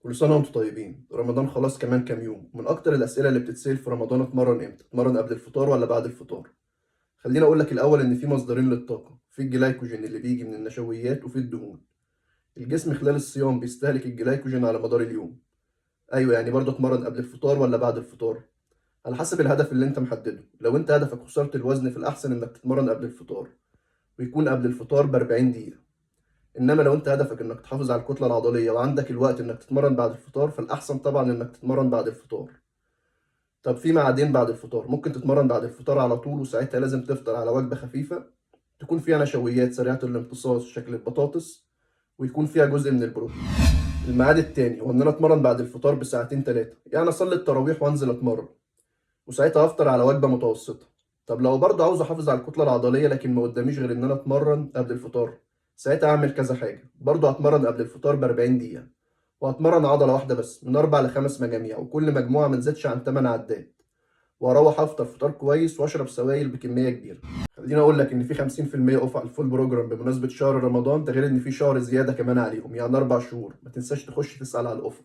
كل سنة وانتم طيبين. رمضان خلاص كمان كام يوم. من أكتر الأسئلة اللي بتتسأل في رمضان: اتمرن امتى؟ اتمرن قبل الفطار ولا بعد الفطار؟ خليني أقول لك الأول إن في مصدرين للطاقة: في الجلايكوجين اللي بيجي من النشويات، وفي الدهون. الجسم خلال الصيام بيستهلك الجلايكوجين على مدار اليوم. أيوة، يعني برضه اتمرن قبل الفطار ولا بعد الفطار؟ على حسب الهدف اللي انت محدده. لو انت هدفك خسارة الوزن، فالأحسن إنك تتمرن قبل الفطار، ويكون قبل الفطار ب 40 دقيقة. انما لو انت هدفك انك تحافظ على الكتلة العضلية وعندك الوقت انك تتمرن بعد الفطار، فالاحسن طبعا انك تتمرن بعد الفطار. طب في ميعادين بعد الفطار: ممكن تتمرن بعد الفطار على طول، وساعتها لازم تفطر على وجبة خفيفة تكون فيها نشويات سريعة الامتصاص شكل البطاطس، ويكون فيها جزء من البروتين. الميعاد التاني هو ان انا اتمرن بعد الفطار بساعتين ثلاثه، يعني اصلي التراويح وانزل اتمرن، وساعتها افطر على وجبة متوسطه. طب لو برضه عاوز احافظ على الكتلة العضلية لكن ما قداميش غير ان انا اتمرن قبل الفطار، ساعتها اعمل كذا حاجه. برضه هتمرن قبل الفطار ب 40 دقيقه، وهتمرن عضلة واحدة بس من 4 ل 5 مجاميع، وكل مجموعة ما تزيدش عن 8 عدات، واروح افطر فطار كويس واشرب سوائل بكمية كبيره. خليني اقول لك ان في 50% off على ال full program بمناسبة شهر رمضان، ده غير ان في شهر زيادة كمان عليهم، يعني 4 شهور. ما تنساش تخش تسال على ال offer.